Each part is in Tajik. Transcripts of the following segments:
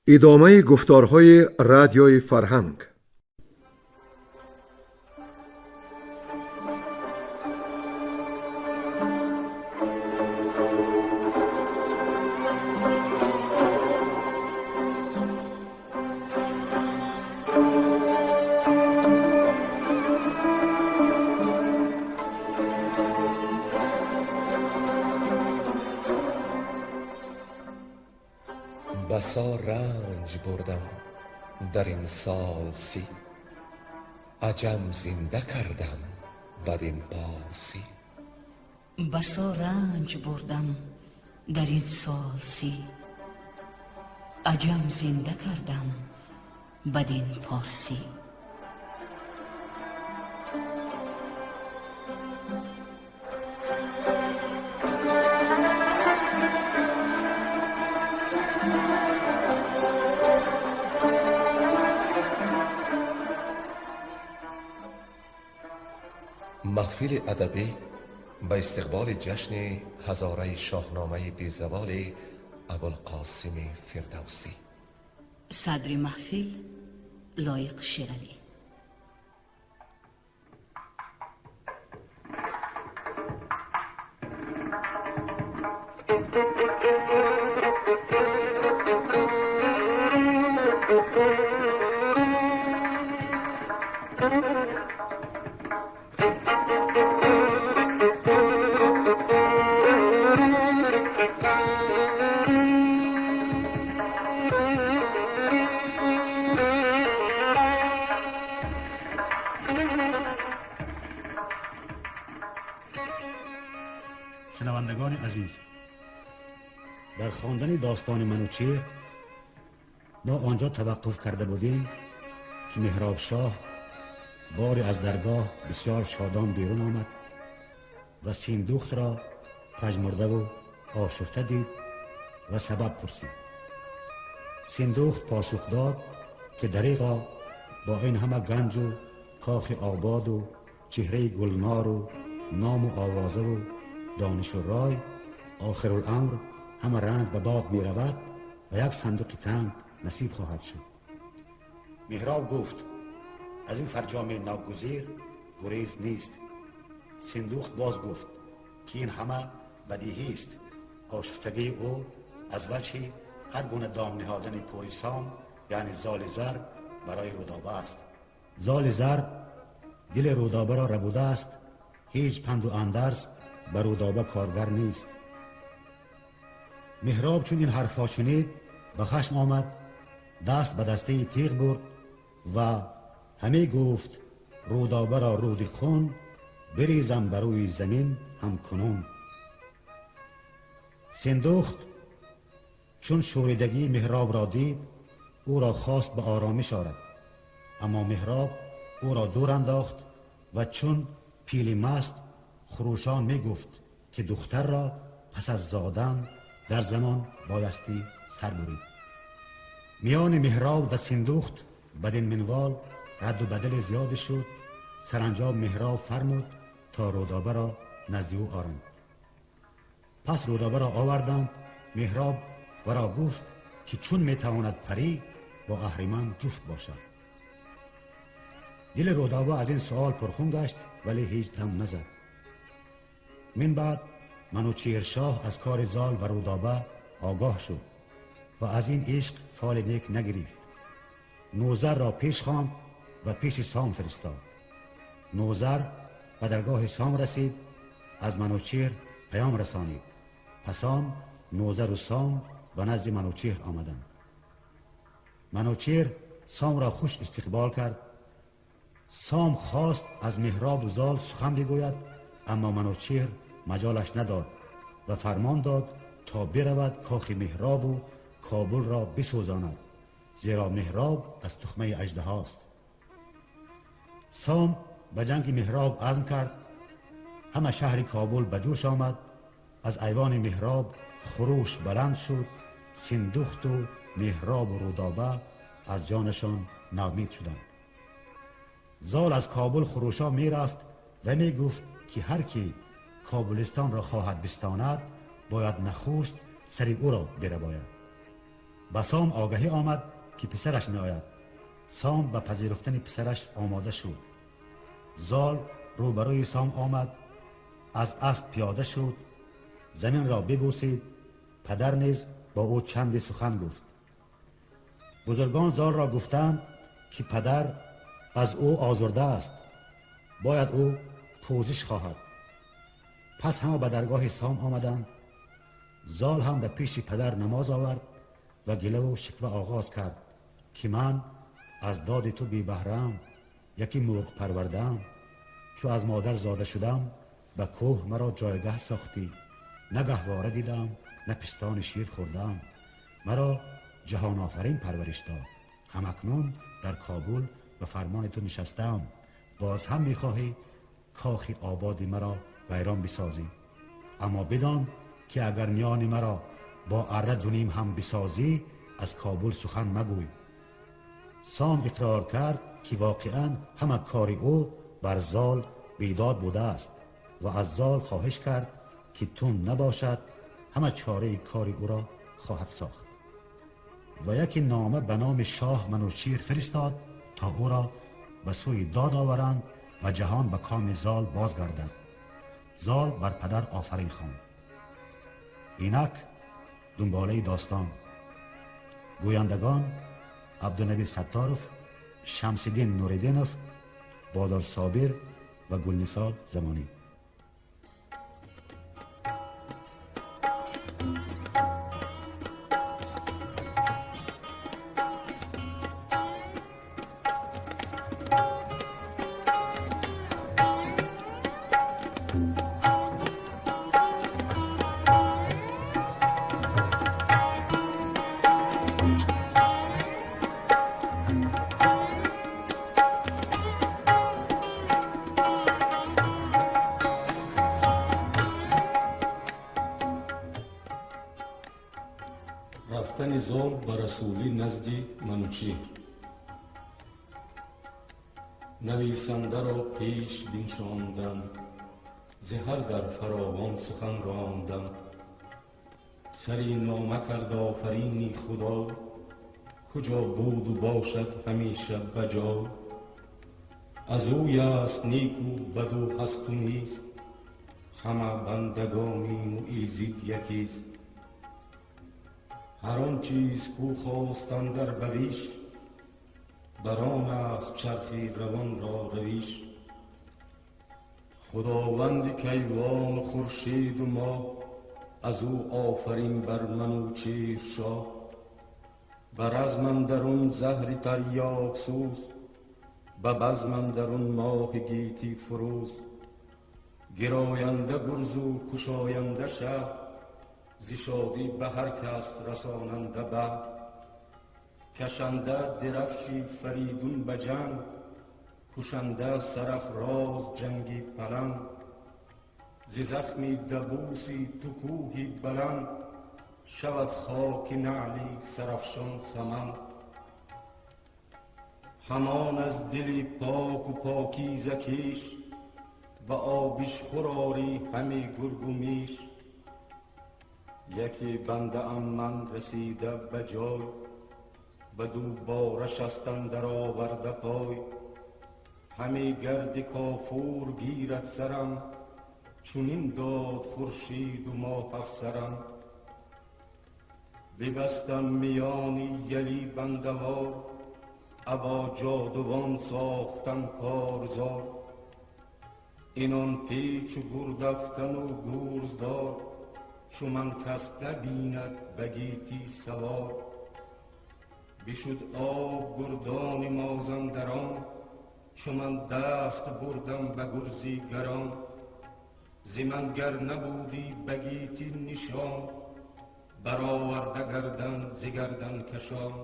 Идомаи гуфторҳои радиои фарҳанг. بسا رنج بردم در این سال 30، عجم زنده کردم بدین پارسی. بسا رنج بردم در این سال 30، عجم زنده کردم بدین پارسی. Маҳфили адабӣ ба истиқболи ҷашни ҳазораи шоҳномаи безаволи Абулқосими Фирдавсӣ. Садри маҳфил Лоиқ Шералӣ. شنوندگان عزیز، در خواندن داستان منوچهر ما آنجا توقف کرده بودیم که مهراب شاه باری از درگاه بسیار شادان بیرون آمد و سیندخت را پژمرده و آشفته دید و سبب پرسید. سیندخت پاسخ داد که دریغا با این همه گنج و کاخ آباد و چهره گلنار و نام و آوازه و دانش و رای، آخر الامر همه رنج به باد می رود و یک صندوق تنگ نصیب خواهد شد. مهراب گفت از این فرجام ناگزیر گریز نیست. سیندخت باز گفت که این همه بدیهی است. آشفتگی او از وجه هر گونه دام نهادن پوریسام، یعنی زال زر، برای رودابه است. زال زر دل رودابه را ربوده است. هیچ پند و اندرز بر رودابه کارگر نیست. مهراب چون این حرفها شنید به خشم آمد، دست به دسته تیغ برد و همه گفت رودابه را رود خون بریزم بر روی زمین هم کنون. سیندخت چون شوریدگی مهراب را دید او را خواست به آرامش آرد، اما مهراب او را دور انداخت و چون پیل مست خروشان می گفت که دختر را پس از زادن در زمان بایستی سر برید. میان مهراب و سیندخت بدین منوال رد و بدل زیاد شد. سرانجام مهراب فرمود تا رودابه را نزد او آرند. پس رودابه را آوردند. مهراب ورا گفت که چون میتواند پری با اهریمن جفت باشد. دل رودابه از این سوال پرخون گشت، ولی هیچ دم نزد. من بعد منوچهر شاه از کار زال و رودابه آگاه شد و از این عشق فال نیک نگرفت. نوذر را پیش خواند و پیش سام فرستاد. نوذر به درگاه سام رسید، از منوچهر پیام رسانید. پس آن نوذر و سام به نزد منوچهر آمدند. منوچهر سام را خوش استقبال کرد. سام خواست از مهراب و زال سخن بگوید، اما منوچهر مجالش نداد و فرمان داد تا برود کاخ مهراب و کابل را بسوزاند، زیرا مهراب از تخمه اژدهاست. سام به جنگ مهراب عزم کرد. همه شهر کابل به جوش آمد. از ایوان مهراب خروش بلند شد. سیندخت و مهراب و رودابه از جانشان ناامید شدند. زال از کابل خروشا می رفت و می گفت که هر کی کابلستان را خواهد بستاند باید نخست سر او را برباید. Ба Сом огаҳӣ омад, ки писараш меояд. Сом ба пазируфтани писараш омода шуд. Зол рӯбарӯи Сом омад, аз асп пиёда шуд, заминро бибӯсид. Падар низ бо ӯ чанде сухан гуфт. Бузургон Золро гуфтанд, ки падар аз ӯ озурда аст, бояд ӯ пӯзиш хоҳад. Пас ҳама ба даргоҳи Сом омаданд. Зол ҳам ба пеши падар намоз овард ва гилаву шиква оғоз кард, ки ман аз доди ту бебаҳрам, яке мурғ парвардаам. Чу аз модар зода шудам, ба кӯҳ маро ҷойгаҳ сохтӣ. На гаҳвора дидам, на пистони шир хӯрдам. Маро ҷаҳонофарин парвариш дод. Ҳамакнун дар Кобул ба фармони ту нишастаам. Боз ҳам мехоҳӣ кохи ободи маро вайрон бисозӣ. Аммо бидон, ки агар миёни маро бо арра дуним ҳам бисозӣ, аз Кобул сухан магӯй. Сом иқрор кард, ки воқеан ҳама кори ӯ бар Зол бедод будааст ва аз Зол хоҳиш кард, ки тунд набошад, ҳама чораи кори ӯро хоҳад сохт. Ва яке нома ба номи шоҳ Манучир фиристод, то ӯро ба сӯи дод оваранд ва ҷаҳон ба коми Зол бозгардад. Зол бар падар офарин хонд. Инак дунболаи достон. Гӯяндагон: Абдунаби Сатторов, Шамсиддин Нуриддинов, Бозор Собир ва Гулнисо Замонӣ. Рафтани Зол ба расулӣ назди Манучеҳр. Нависандаро пеш биншондам, зи ҳар дар фаровон сухан рондам. Сари нома кард офарини Худо, куҷо буду бошад ҳамеша ба ҷой. Аз ӯй аст неку баду ҳасту нест, ҳама бандагонину изид якест. Ҳар он чиз, ку хост андар бавиш, бар он аст чархи равонро равиш. Худованди кайвону хуршеду моҳ, аз ӯ офарин бар Манучеҳр шоҳ. Бар азм андарун заҳри тарёксӯз, ба базм андарун моҳи гетӣ фурӯз. Гироянда гурзу кушоянда шаҳр, зи шодӣ ба ҳар кас расонанда баҳр. Кашанда дирафши Фаридун ба ҷанг, кушанда сарафроз ҷанги паланг. Зи захми дабуси ту кӯҳи баланд, шавад хоки наъли сарафшон саманд. Ҳамон аз дили поку покиза кеш, ба обишхӯр орӣ ҳаме гургу меш. Яке бандаам ман расида ба ҷой, ба ду бора шаст андар оварда пой. Ҳаме гарди кофур гирад сарам, чунин дод хуршиду моҳ афсарам. Бибастам миёни яли бандавор, або ҷодувон сохтам корзор. Инон печу гурдафкану гурздор, чу ман кас набинад ба гетӣ савор. Бишуд об гурдони Мозандарон, чу ман даст бурдам ба гурзи гарон. Зи ман гар набудӣ ба гетӣ нишон, бароварда гардан зи гардан кашон.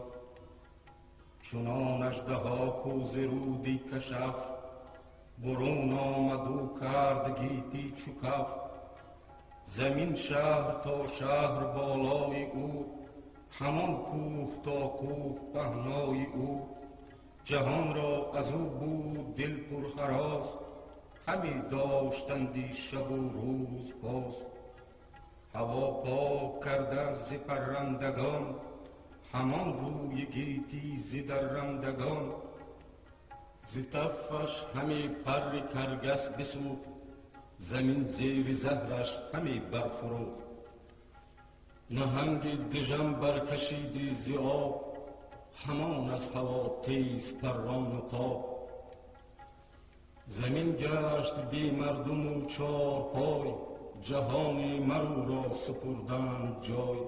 Чунон аждаҳо ку зи руди кашаф, бурун омаду кард гетӣ чу каф. Замин шаҳр то шаҳр болои ӯ, ҳамон кӯҳ то кӯҳ паҳнои ӯ. Ҷаҳонро аз ӯ буд дил пурҳарос, ҳаме доштанди шабу рӯз пос. Ҳаво пок карда зи паррандагон, Ҳамон рӯи гетӣ зи даррандагон. Зи таффаш ҳаме парри каргас бисӯхт, замин зери заҳраш ҳаме барфурӯхт. Наҳанги дижам баркашиди зи об, ҳамон аз ҳаво тез паррон уқоб. Замин гашт бемардуму чорпой, ҷаҳони маруро супурданд ҷой.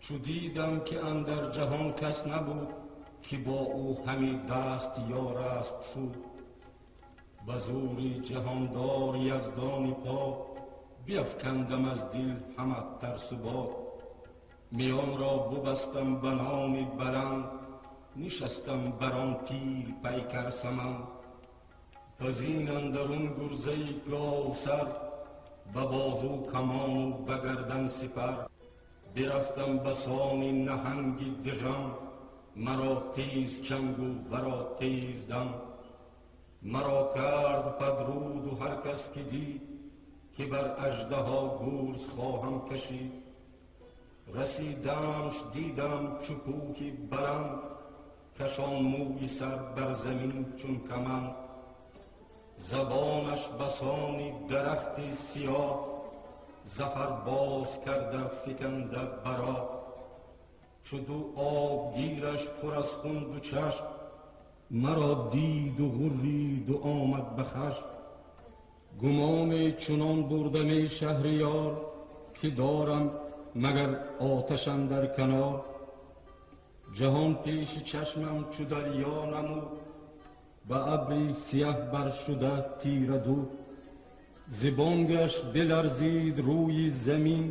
Чу дидам ки андар ҷаҳон кас набуд, ки бо ӯ ҳаме даст ёраст суд. Ба зӯри ҷаҳондор яздони пок, биафкандам аз дил ҳама тарсу бок. Миёнро бубастам ба номи баланд, нишастам бар он пил пайкар саманд. Ба зин андарун гурзаи говсар, ба бозу камону ба гардан сипар. Бирафтам ба сони наҳанги дижам, маро тез чангу варо тез дам. Маро кард падруду ҳар кас ки дид, ки бар аждаҳо гурз хоҳам кашид. Расидамш, дидам чу кӯҳи баланд, кашон мӯи сар бар замин чун каманд. Забонаш басони дарахти сиёҳ, зафар боз карда фиканда бароҳ. Чу ду обгираш пур аз хун ду чашм, маро диду ғурриду омад ба хашм. Гумоне чунон бурдаме шаҳриёр, ки дорам магар оташ андар канор. Ҷаҳон пеши чашмам чу дарё намуд, ба абри сияҳ бар шуда тира дуд. Зи бонгаш биларзид рӯи замин,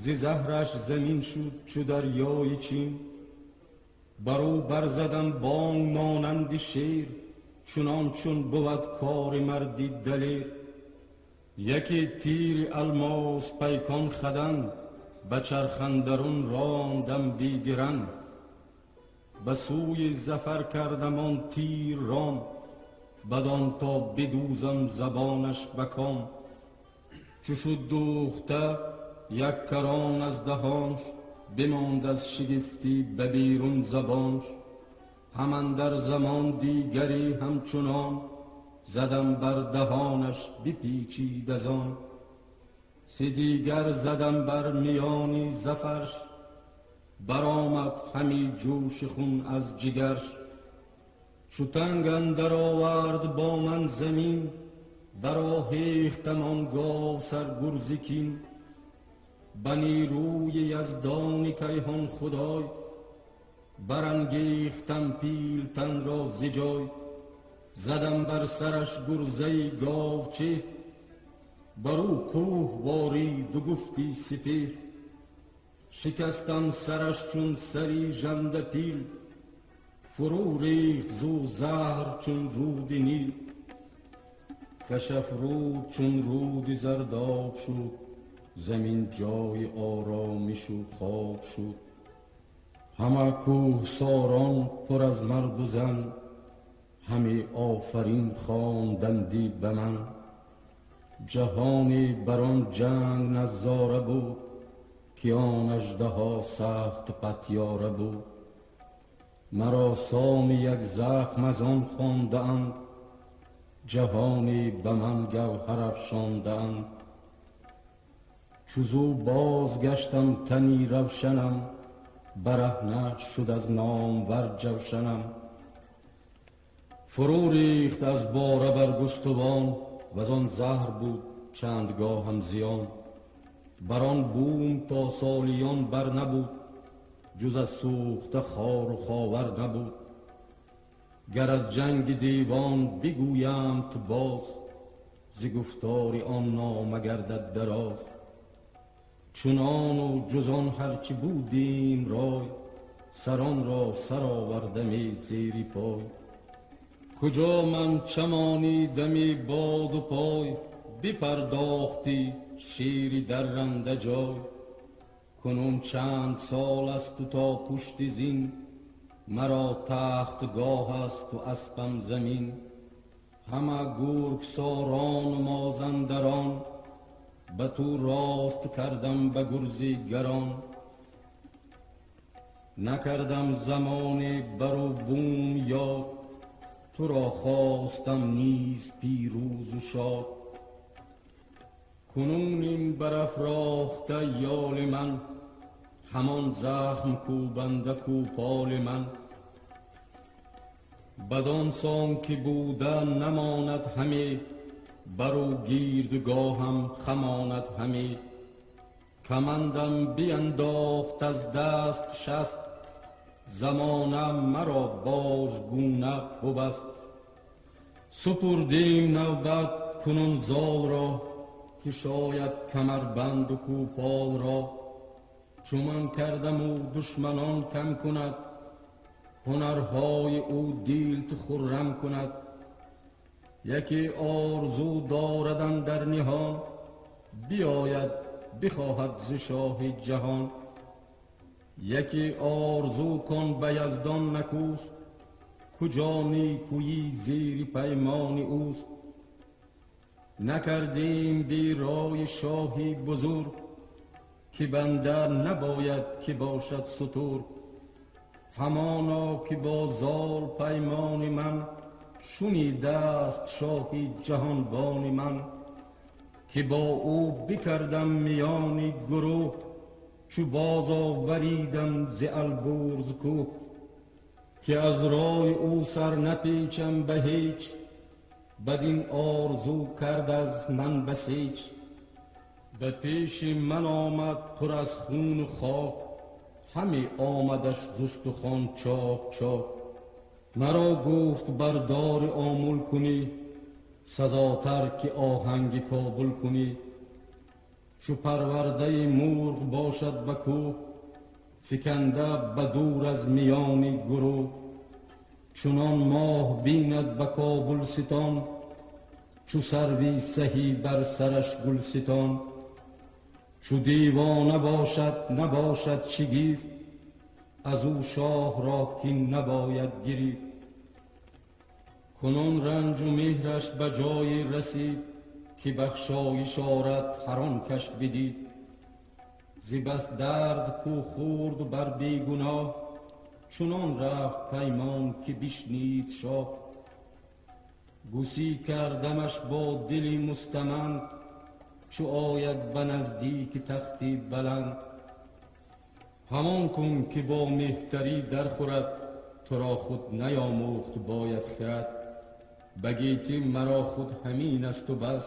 зи заҳраш замин шуд чу дарёи Чин. Бар ӯ барзадам бонг монанди шер, чунон чун бувад кори марди далер. Яке тири алмос пайкон хадан, ба чарх андарун рондам бедиран. Ба сӯи зафар кардам он тир ром, бадон то бидӯзам забонаш ба ком. Чу шуд дӯхта як карон аз даҳонш, бимонд аз шигифтӣ ба берун забонш. Ҳам андар замон дигаре ҳамчунон, задам бар даҳонаш бипечид аз он. Се дигар задам бар миёни зафарш, баромад ҳами ҷӯши хун аз ҷигарш. Чу танг андар овард бо ман замин, бароҳехтам он гов саргурзи кин. Ба нерӯи яздони кайҳон худой, барангехтам пилтанро зи ҷой. Задам бар сараш гурзаи говчеҳр, бар ӯ кӯҳ бориду гуфти сипеҳр. Шикастам сараш чун сари жандапил, фурӯ рехт зу заҳр чун рӯди Нил. Кашаф рӯд чун рӯди Зардоб шуд, замин ҷои оромишу хоб шуд. Ҳама кӯҳсорон пур аз марду зан, ҳаме офарин хонданди ба ман. Ҷаҳоне бар он ҷанг назора буд, ки он аждаҳо сахт патёра буд. Маро соми як захм аз он хондаанд, ҷаҳоне ба ман гавҳар афшондаанд. Чу зӯ бозгаштам тани равшанам, бараҳна шуд аз номвар ҷавшанам. Фурӯ рехт аз бора бар густувон, ваз он заҳр буд чандгоҳам зиён. Бар он бум то солиён бар набуд, ҷуз аз сӯхта хору ховар набуд. Гар аз ҷанги девон бигӯямт боз, зи гуфтори он нома гардад дароз. Чунону ҷуз он ҳарчи будим рой, саронро сар овардами зери пой. Куҷо ман чамонидами боду пой, бипардохтӣ шери дарранда ҷой. Кунун чанд сол асту то пушти зин, маро тахтгоҳ асту аспам замин. Ҳама гургсорону мозандарон, ба ту рост кардам ба гурзи гарон. Накардам замоне бару бум ёд, туро хостам низ пирӯзу шод. Кунун ин барафрохта ёли ман, ҳамон захм кӯбанда кӯполи ман. Бадон сон ки буда намонад ҳаме, бару гирдгоҳам хамонад ҳаме. Камандам биандохт аз даст шаст, замона маро божгуна бубаст. Супурдим навбат кунун золро, ки шояд камарбанду кӯполро. Чу ман кардаму душманон кам кунад, ҳунарҳои ӯ дилт хуррам кунад. Яке орзу дорадам дар ниҳон, биёяд бихоҳад зи шоҳи ҷаҳон. Яке орзу кун ба яздон накӯст, куҷо некӯӣ зери паймони ӯст. Накардем берои шоҳи бузург, ки банда набояд ки бошад сутур. Ҳамоно ки бо зол паймони ман, шунидаст шоҳи ҷаҳонбони ман. Ки бо ӯ бикардам миёни гурӯҳ, чу боз оваридам зи Албурз кӯҳ. Ки аз рои ӯ сар напечам ба ҳеҷ, бадин орзу кард аз ман басеҷ. Ба пеши ман омад пур аз хуну хок, ҳаме омадаш зустухон чок чок. Маро гуфт бардори омул кунӣ, сазотар ки оҳанги Кобул кунӣ. Чу парвардаи мурғ бошад ба кӯҳ, фиканда ба дур аз миёни гурӯҳ. Чунон моҳ бинад ба Кобулстон, чу сарви саҳӣ бар сараш гулстон. Чу девона бошад набошад шигифт, аз ӯ шоҳ ро кин набояд гирифт. Кунун ранҷу меҳраш ба ҷое расид, ки бахшоиш орад ҳар он каш бидид. Зи бас дард кӯ хӯрд бар бегуноҳ, чунон рафт паймон ки бишнид шоҳ. Гусӣ кардамаш бо дили мустаманд, чу ояд ба наздики тахти баланд. Ҳамон кун ки бо меҳтарӣ дархӯрад, туро худ наёмӯхт бояд хирад. Ба гетӣ маро худ ҳамин асту бас,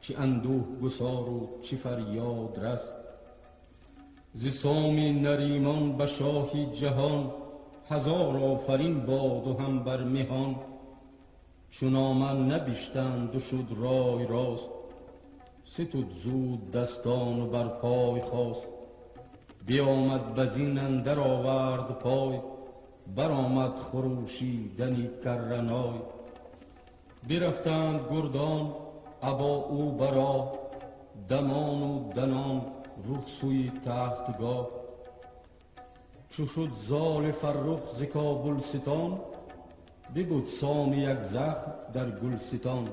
чӣ андӯҳ гусору чӣ фарёд рас. Зи соми наримон ба шоҳи ҷаҳон, ҳазор офарин боду ҳам бар меҳон. Чу нома набиштанду шуд рой рост, ситуд зуд дастону бар пой хост. Биомад ба зин андар овард пой, баромад хурӯшидани карраной. Бирафтанд гурдон або ӯ ба роҳ, дамону данон рух сӯи тахтгоҳ. Чу шуд золи фаррух зи Кобулстон, бибуд соми як захм дар гулстон.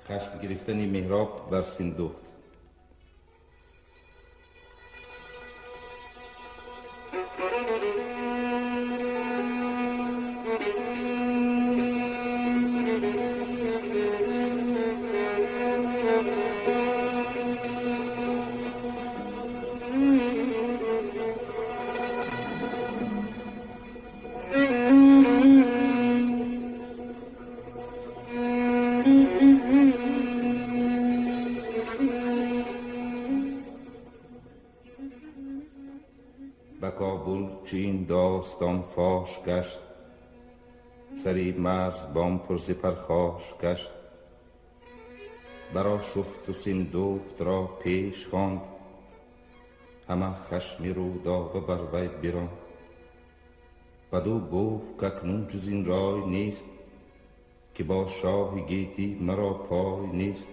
Хашм гирифтани Меҳроб бар Синдухт. به کابل چو این داستان فاش گشت، سری مرزبان پر ز پرخاش گشت. برآشفت و سیندخت را پیش خواند، همه خشم رودابه بر وی براند. بدو گفت کاکنون جز این رای نیست، که با شاه گیتی مرا پای نیست.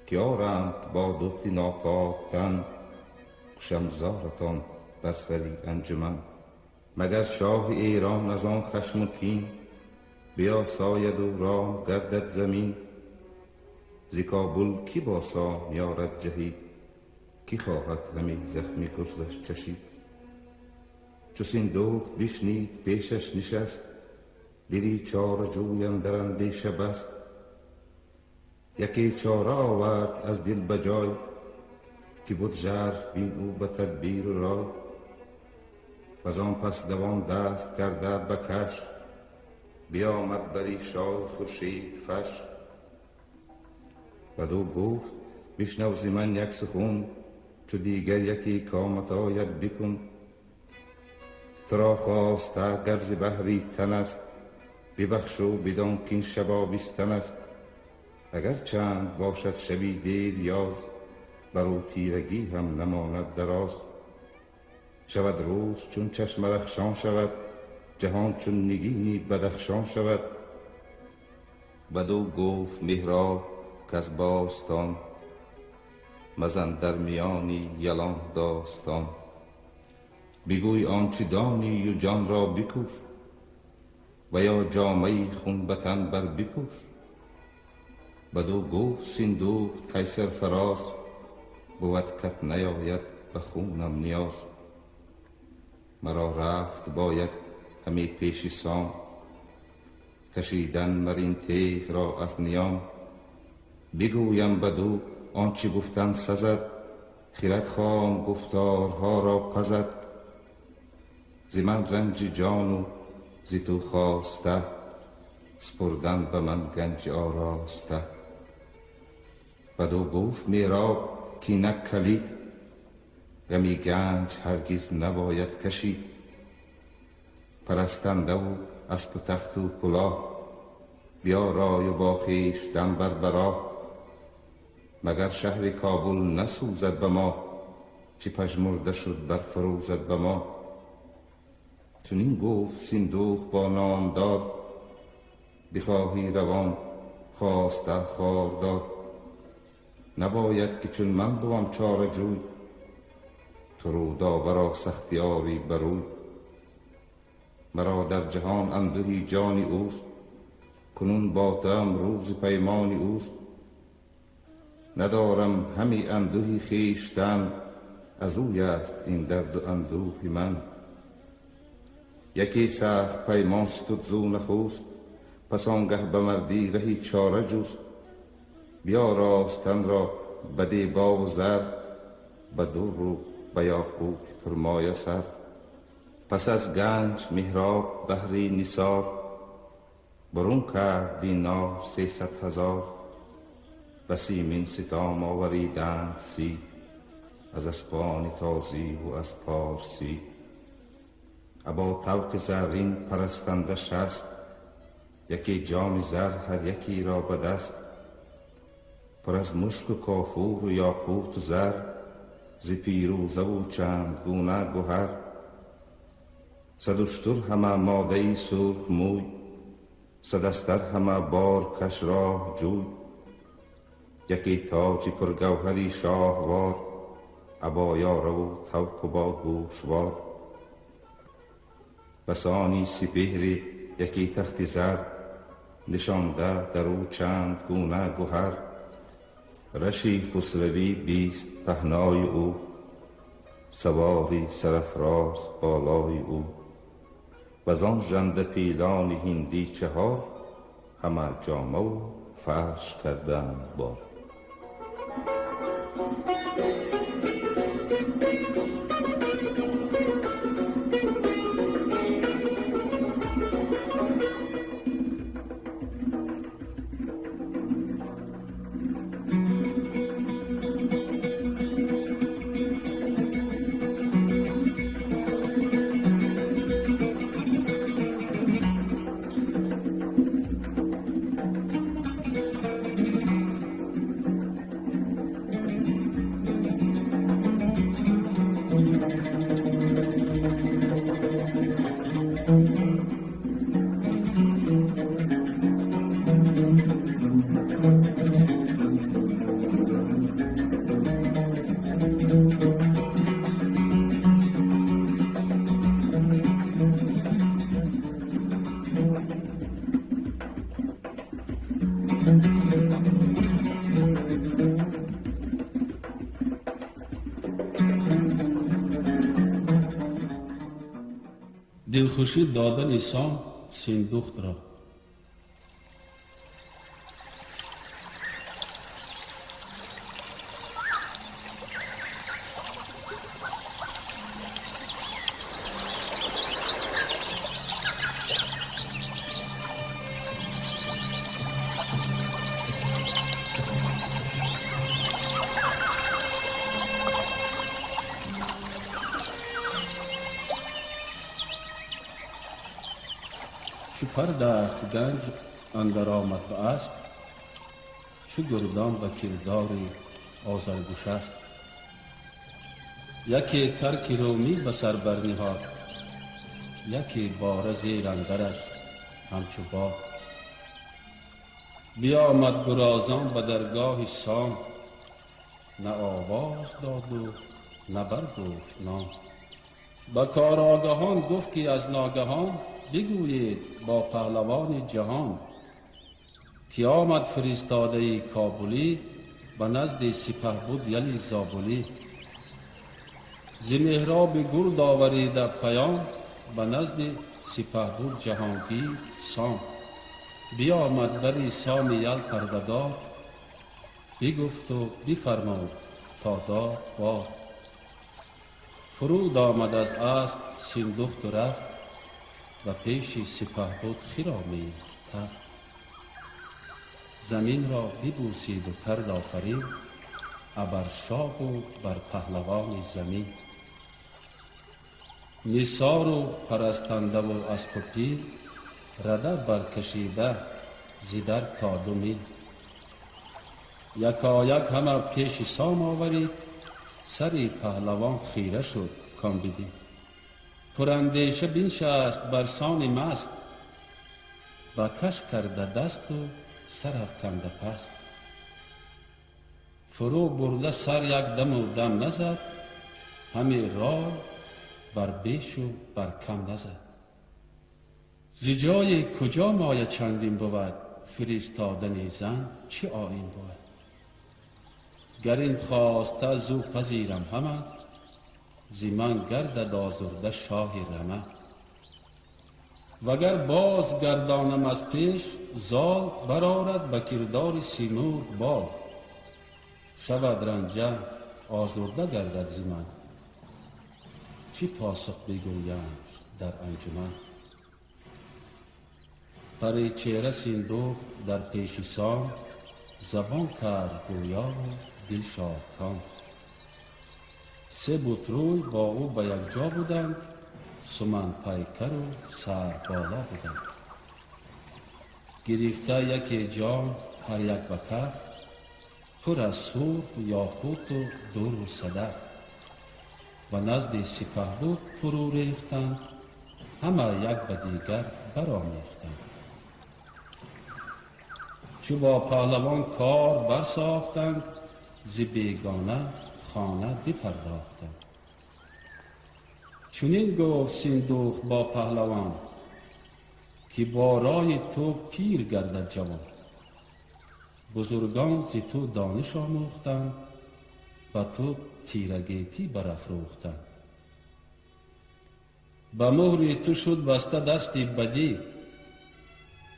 که آرند با دخت ناپاک تن، کشم زارتان بر سری انجمن. مگر شاه ایران از آن خشم و کین، بیاساید و رام گردد زمین. ز کابل کی با سام یارد جهید، کی خواهد همی زخم گرزش چشید. چو سیندخت بشنید پیشش نشست، دلی چاره جوی اندر اندیشه بست. یکی چاره آورد از دل به جای، که بد ژرف بین او به تدبیر و رای. وزان پس دوان دست کرده به کش، بیامد بری شاه خورشید فش. بدو گفت بشنو ز من یک سخن، چو دیگر یکی کامت آید بکن. ترا خواسته گر ز بهری تن است، ببخش و بدان کاین شب آبستن است. اگر چند باشد شبی دیر یاز، بر او تیرگی هم نماند دراز. شود روز چون چشم رخشان شود، جهان چون نگینی بدخشان شود. بدو گفت مهراب کز باستان، مزن در میانی یلان داستان. بگوی آنچه دانی و جان را بکوش، و یا جامه خون به تن بر بپوش. بدو گفت سیندخت کای سرفراز، بود کت نیاید به خونم نیاز. مرا رفت باید همی پیش سام، کشیدن مر این تیغ را از نیام. بگویم بدو آنچه گفتن سزد، خرد خام گفتارها را پزد. ز من رنج جان و ز تو خواسته، سپردن به من گنج آراسته. بدو گفت مهراب کاینک کلید، غمی گنج هرگز نباید کشید. پرستنده و اسپ و تخت و کلاه، بیارای و با خویشتن بر براه. مگر شهر کابل نسوزد به ما، چه پژمرده شد برفروزد به ما. چنین گفت سیندخت با نامدار، بخواهی روان خواسته خاردار. نباید که چون من بوم چاره جوی، تو رودابه را سختی آری بروی. مرا در جهان اندهی جانی اوست، کنون با توام روز پیمانی اوست. ندارم همی اندهی خویشتن، از اوی است این درد و اندوه من. یکی سخت پیمان ستد زو نخست، پس آنگه به مردی رهی چاره جست. بیاراست تن را به دیبا و زر، به در و به یاقوت پرمایه سر. پس از گنج مهراب بهری نثار، برون کرد دینار 300,000. به سیمین ستام آوریدند 30، از اسپان تازی و از پارسی. ابا طوق زرین پرستنده 60، یکی جام زر هر یکی را به دست. پر از مشک و کافور و یاقوت و زر، ز پیروزه و چند گونه گهر. 100 اشتر همه ماده سرخ موی، 100 استر همه بار کش راه جوی. یکی تاج پرگوهری شاهوار، ابا یاره و طوق و با گوشوار. بسانی سپهری یکی تخت زر، نشانده در او چند گونه گهر. رشی خسروی 20 پهنای او، سواری سرافراز بالای او. وزان ژنده پیلان هندی 4، همه جامه و فرش کردند بار. Дилхушӣ додани Сом Синдухтро. Чу пардахт ганҷ андар омад ба асп, чу гурдон ба кирдори Озаргӯшасп. Яке тарки румӣ ба сар барниҳод, яке бора зер андараш ҳамчу бод. Биомад гурозон ба даргоҳи Сом, на овоз доду на баргуфт ном. Ба корогоҳон гуфт, ки аз ногаҳон бигӯед бо паҳлавони ҷаҳон, ки омад фиристодаи кобулӣ ба назди сипаҳбуд яли зобулӣ. Зи меҳроби гурд оварида паём ба назди сипаҳбуд ҷаҳонгир Сом. Биомад бари Соми ял пардадор, бигуфту бифармуд то дор бор. Фуруд омад аз асп Синдухту рафт, ба пеши сипаҳбуд хиромид тафт. Заминро бибӯсиду кард офарин абар шоҳу бар паҳлавони замин. Нисору парастандаву аспу пил рада баркашида зидар то 2 мил. Якояк ҳама пеши Сом оварид, сари паҳлавон хира шуд ком бидид. Пурандеша биншаст бар сони маст, ба каш карда дасту сар афканда паст. Фурӯ бурда сар як даму дам назад, ҳаме рой бар бешу бар кам назад. Зи ҷое куҷо моя чандин бувад, фиристодани зан чӣ оин бувад? Гар ин хоста зу пазирам ҳама, зи ман гардад озурда шоҳи рама. Вагар боз гардонам аз пеш, зол барорад ба кирдори Симурғ бол. Шавад ранҷа озурда гардад зи ман, чӣ посух бигӯям дар анҷуман? Пари чеҳра Синдухт дар пеши Сом, забон кард гӯёву дил шодком. Се бутрӯй бо ӯ ба якҷо буданд, суманпайкару сарболо буданд. Гирифта яке ҷом ҳар як ба каф, пур аз сурх ёқуту дуру садаф. Ба назди сипаҳбуд фурӯ рехтанд, ҳама як ба дигар баромехтанд. Чу бо паҳлавон кор барсохтанд, зи бегона хона бипардохтанд. Чунин гуфт Синдухт бо паҳлавон, ки бо роҳи ту пир гардад ҷавон. Бузургон зи ту дониш омӯхтанд, ба ту тирагетӣ барафрӯхтанд. Ба муҳри ту шуд баста дасти бадӣ,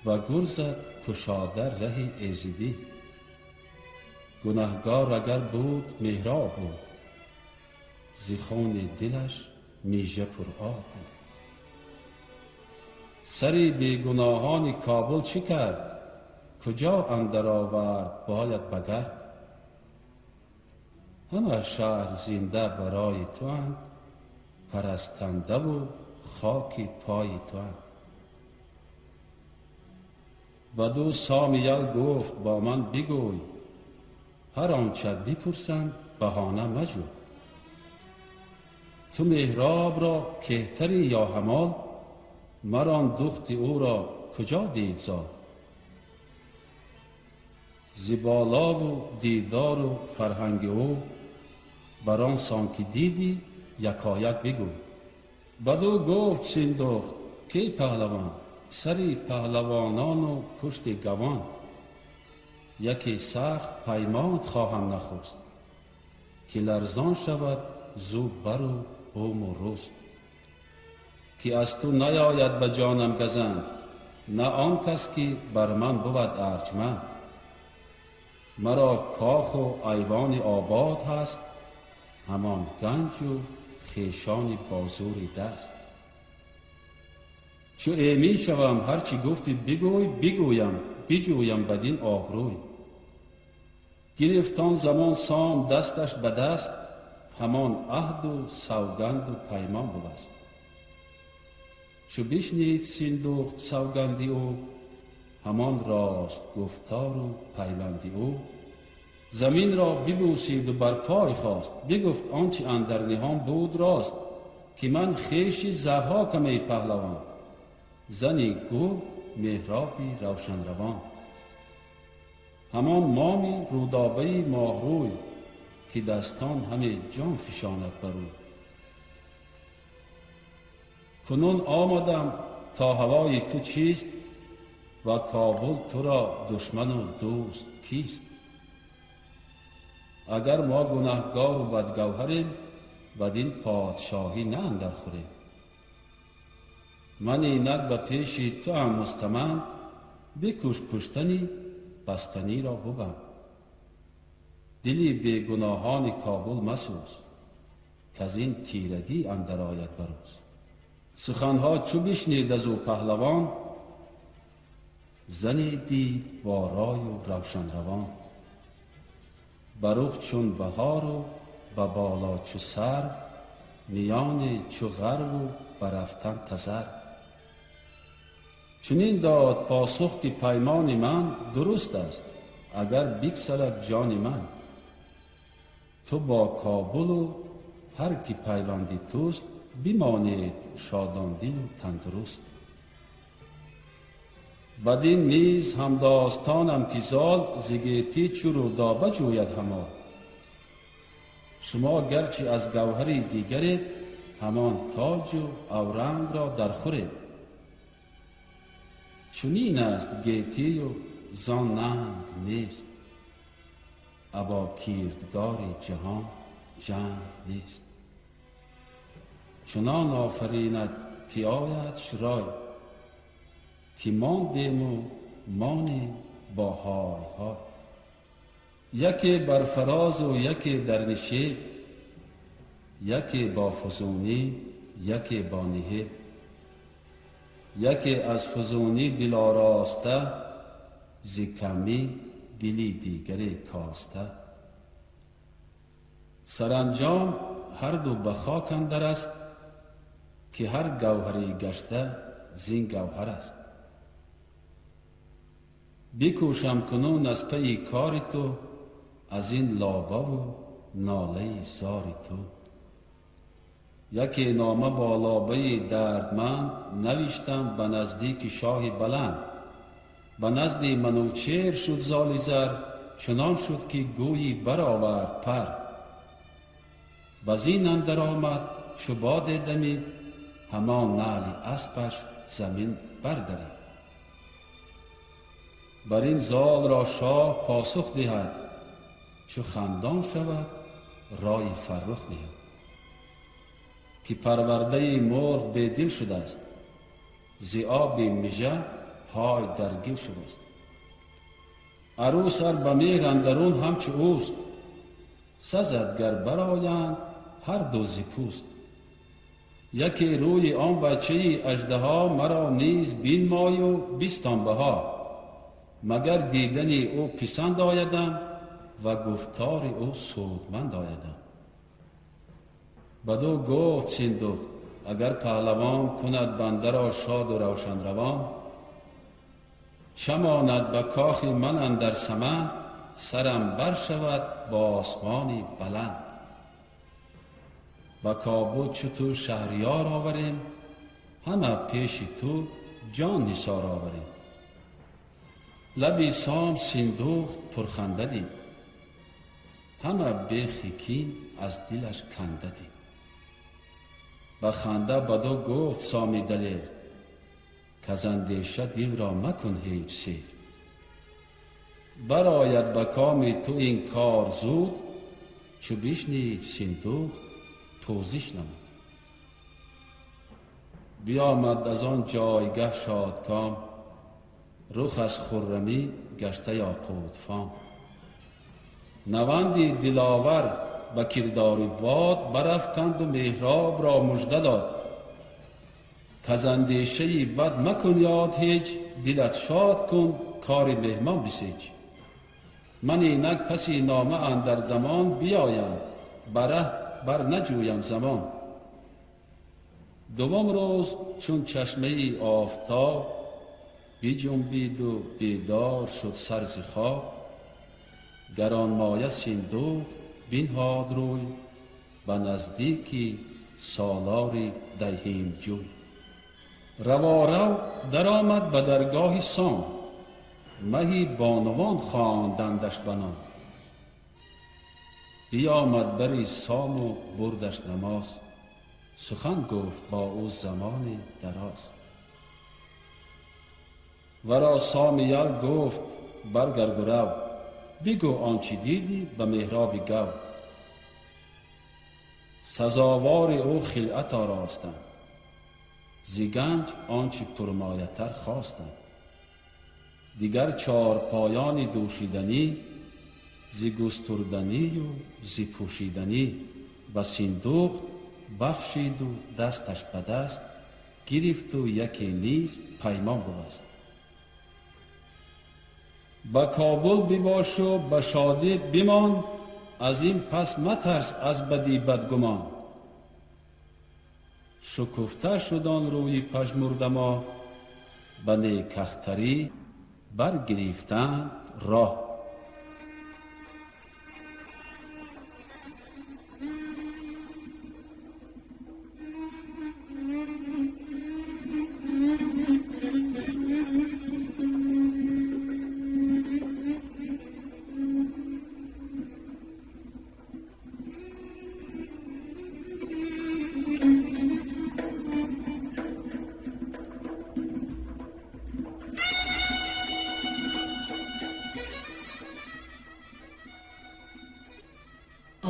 ба гурзат кушода раҳи эзидӣ. Гунаҳгор агар буд меҳроб буд, зи хони дилаш мижа пуроб буд. Сари бегуноҳони Кобул чӣ кард? Куҷо андар овард бояд ба гард? Ҳама шаҳр зинда барои туанд, парастандаву хоки пои туанд. Баду Соми ял гуфт бо ман бигӯй, ҳар онча бипурсам баҳона маҷӯй. Ту меҳробро кеҳтарӣ ё ҳамол, марон духти ӯро куҷо дид зол? Зи болову дидору фарҳанги ӯ бар он сон ки дидӣ якояк бигӯй. Бадӯ гуфт Синдухт: ки паҳлавон, сари паҳлавонону пушти гавон, яке сахт паймонат хоҳам нахуст, ки ларзон шавад зу бару буму рӯз, ки аз ту наёяд ба ҷонам газанд, на он кас ки бар ман бувад арҷманд. Маро коху айвони обод ҳаст, ҳамон ганҷу хешони бозури даст. Чу эмин шавам, ҳарчи гуфтӣ бигӯй, бигӯям, биҷӯям бадин обрӯй. Гирифт он замон сом дасташ ба даст, ҳамон аҳду савганду паймон бубаст. Чу бишнид Синдухт савганди ӯ, ҳамон рост гуфтору пайванди ӯ, заминро бибӯсиду бар пой хост, бигуфт он чи андар ниҳон буд рост, ки ман хеши Заҳҳокам, эй паҳлавон, зани гурд меҳроби равшанравон, ҳамон моми Рӯдобаи моҳрӯй, ки дастон ҳаме ҷон фишонад бар ӯ. Кунун омадам то ҳавои ту чист ва Кобул туро душману дӯст кист. Агар мо гунаҳгору бадгавҳарем, бадин подшоҳӣ на андар хӯрем. Ман инак ба пеши туам мустаманд, бикуш куштанӣ, бастаниро бубанд. Дили бегуноҳони Кобул масӯз, каз ин тирагӣ андар ояд ба рӯз. Суханҳо чу бишнид аз ӯ паҳлавон, зане дид бо рою равшанравон, ба рух чун баҳору ба боло чу сарв, миёне чу ғарву ба рафтан тазар. Чунин дод посух, ки паймони ман дуруст аст, агар бигсалад ҷони ман. Ту бо Кобулу ҳар ки пайванди туст, бимонед шодондилу тандуруст. Бадин низ ҳамдостонам, ки зол зи гетӣ чу Рӯдоба ҷӯяд ҳамол. Шумо гарчи аз гавҳари дигаред, ҳамон тоҷу аврангро дархӯред. Чунин аст гетию зон нанг нест, або кирдгори ҷаҳон ҷанг нест. Чунон офаринад, ки оядш рой, ки мондему монем бо ҳой ҳой. Яке бар фарозу яке дар нишеб, яке бо фузунӣ, яке бо ниҳеб, яке аз фузунӣ дил ороста, зи камӣ дили дигаре коста. Саранҷом ҳарду ба хок андар аст, ки ҳар гавҳаре гашта зин гавҳар аст. Бикӯшам кунун аз пайи кори ту, аз ин лобаву нолаи зори ту. Яке нома бо лобаи дардманд навиштам ба наздики шоҳи баланд. Ба назди Манучер шуд золи зар, чунон шуд, ки гӯйӣ баровард пар. Ба зин андар омад, чу боде дамид, ҳамон наъли аспаш замин бардарид. Бар ин золро шоҳ посух диҳад, чу хандон шавад, ройи фаррух диҳад, ки парвардаи мурғ бедил шудааст, зи оби мижа пой дар гил шудааст. Арӯс ар ба меҳр андарун ҳамчу ӯст, сазад гар бароянд ҳар ду зи пӯст. Яке рӯи он бачаи аждаҳо маро низ бинмою бистон баҳо, магар дидани ӯ писанд оядам ва гуфтори ӯ судманд оядам. Бадӯ гуфт Синдухт: агар паҳлавон кунад бандаро шоду равшанравон, чамонад ба кохи ман андар саманд, сарам баршавад ба осмони баланд. Ба Кобул чу ту шаҳриёр оварем, ҳама пеши ту ҷон нисор оварем. Лаби Сом Синдухт пурханда дид, ҳама бехи кин аз дилаш канда дид. Ба ханда бадо гуфт Соми далер, каз андеша дилро макун ҳеҷ сер. Барояд ба коми ту ин кор зуд, чу бишнид Синдухт пӯзиш намуд. Биомад аз он ҷойгаҳ шодком, рух аз хуррамӣ гашта ёқутфом. Наванди диловар ба кирдори бод барафканду Меҳробро мужда дод. Каз андешаи бад макун ёд ҳеҷ, дилат шод кун, кори меҳмон бисеҷ. Ман инак паси нома андар дамон биёям, бараҳ бар наҷӯям замон. Дуввум рӯз чун чашмаи офтоб биҷунбиду бедор шуд сар зи хоб, гаронмоя Синдухт бинҳод рӯй ба наздики солори даҳимҷӯй. Раворав даромад ба даргоҳи Сом, маҳи бонувон хондандаш ба ном. Биомад бари Сому бурдаш намоз, сухан гуфт бо ӯ замони дароз. Варо Соми ял гуфт: баргарду рав, бигӯ он чӣ дидӣ ба Меҳроби гав. Сазовори ӯ хилъат оростанд, зи ганҷ он чӣ пурмоятар хостанд. Дигар чорпоёни дӯшиданӣ, зи густурданию зи пӯшиданӣ ба Синдухт бахшиду дасташ ба даст гирифту яке низ паймон бубаст. Ба Кобул бибошу ба шодӣ бимон, аз ин пас матарс аз бадӣ бадгумон. Шукуфта шуд он рӯи пажмурда мо, ба некахтарӣ баргирифтанд роҳ.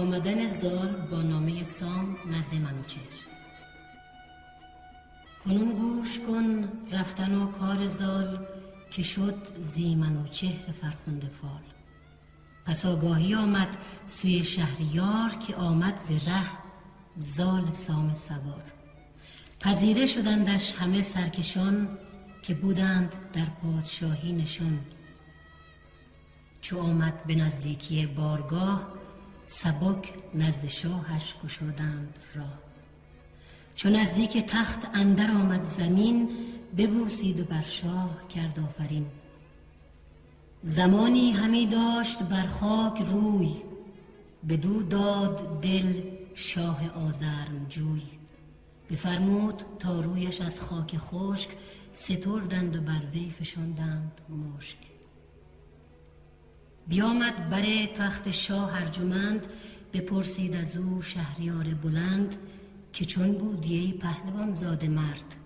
آمدن زال با نامه سام نزد منوچهر. کنون گوش کن رفتن و کار زال، که شد زی منوچهر فرخنده فال. پس آگاهی آمد سوی شهریار، که آمد ز ره زال سام سوار. پذیره شدندش همه سرکشان، که بودند در پادشاهی نشان. چو آمد به نزدیکی بارگاه، سبک نزد شاهش گشادند راه. چو نزدیک تخت اندر آمد زمین، ببوسید و بر شاه کرد آفرین. زمانی همی داشت بر خاک روی، بدو داد دل شاه آزرم جوی. بفرمود تا رویش از خاک خشک، ستردند و بر وی فشاندند مشک. بیامد بر تخت شاه ارجمند، بپرسید از او شهریار بلند، که چون بودی ای پهلوان زاده مرد،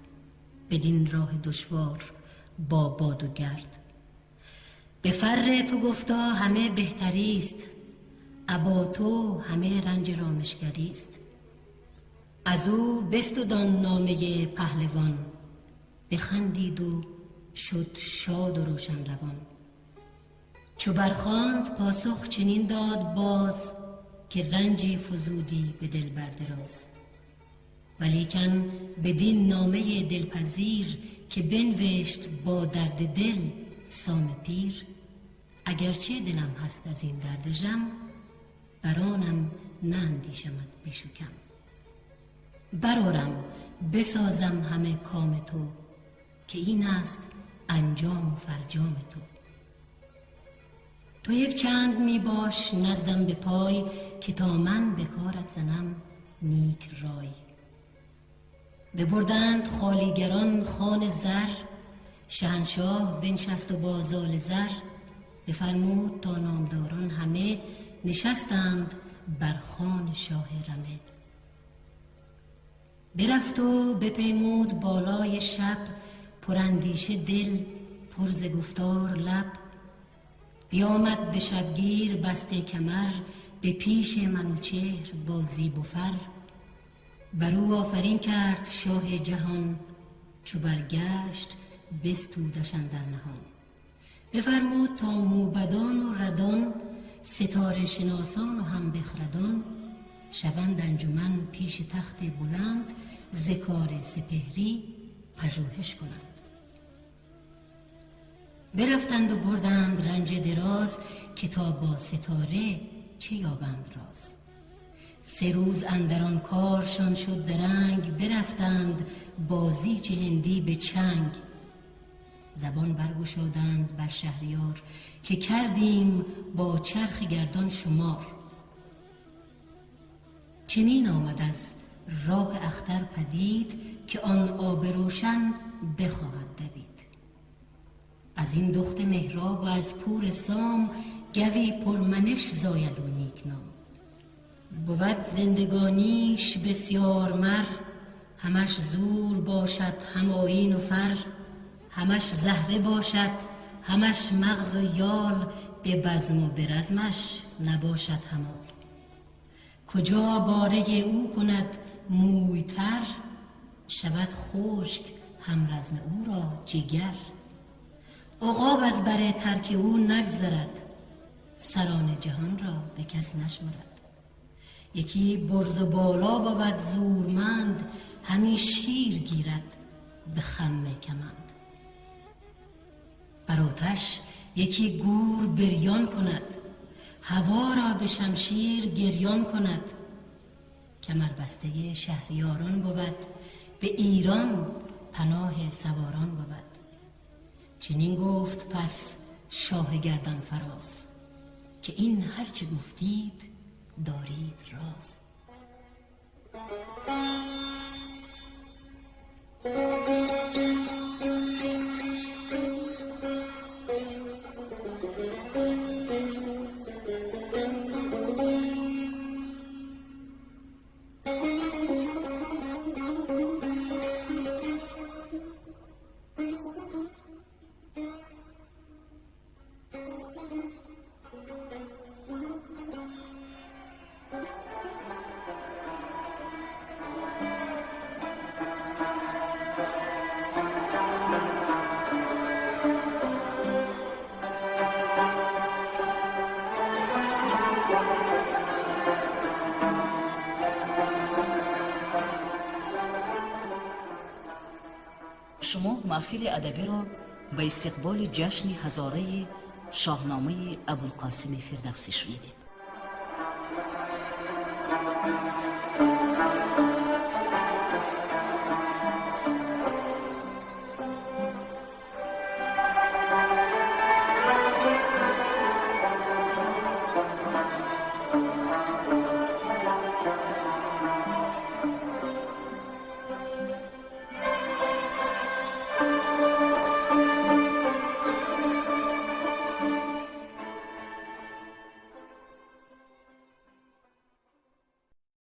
بدین راه دشوار با باد و گرد. به فر تو گفتا همه بهتریست، ابا تو همه رنج رامشگریست. از او بستد آن نامه پهلوان، بخندید و شد شاد و روشن روان. چو برخواند پاسخ چنین داد باز، که رنجی فزودی به دل بر دراز. ولیکن بدین نامه دلپذیر، که بنوشت با درد دل سام پیر، اگرچه دلم هست از این درد ژم، برانم نه اندیشم از بیش و کم. برآرم بسازم همه کام تو، که این است انجام و فرجام تو. تو یک چند می باش نزدم به پای، که تا من به کارت زنم نیک رای. ببردند خالیگران خوان زر، شهنشاه بنشست و با زال زر، بفرمود تا نامداران همه نشستند بر خوان شاه رمه. برفت و بپیمود بالای شب، پراندیشه دل پر ز گفتار لب. بیامد به شبگیر بسته کمر، به پیش منوچهر با زیب و فر. بر او آفرین کرد شاه جهان، چو برگشت بستودش اندر نهان. بفرمود تا موبدان و ردان، ستاره شناسان و هم بخردان، شوند انجمن پیش تخت بلند، ز کار سپهری پژوهش کنند. برفتند و بردند رنج دراز، که تا با ستاره چه یابند راز. 3 روز اندر آن کارشان شد درنگ، برفتند بازی چه هندی به چنگ. زبان برگشادند بر شهریار، که کردیم با چرخ گردان شمار. چنین آمد از راه اختر پدید، که آن آب روشن بخواهد دوید. از این دخت مهراب و از پور سام، گوی پرمنش زاید و نیکنام. بود زندگانیش بسیار مر، همش زور باشد هم آیین و فر. همش زهره باشد همش مغز و یال، به بزم و به رزمش نباشد همال. کجا باره او کند موی تر، شود خشک هم رزم او را جگر. عقاب از بر ترک او نگذرد، سران جهان را به کس نشمرد. یکی برز و بالا بود زورمند، همی شیر گیرد به خم کمند. بر آتش یکی گور بریان کند، هوا را به شمشیر گریان کند. کمر بسته شهریاران بود، به ایران پناه سواران بود. چنین گفت پس شاه گردن فراز، که این هرچه گفتید دارید راز. Шумо маҳфили адабиро ба истиқболи ҷашни ҳазораи шоҳномаи Абулқосими Фирдавсӣ шунидед.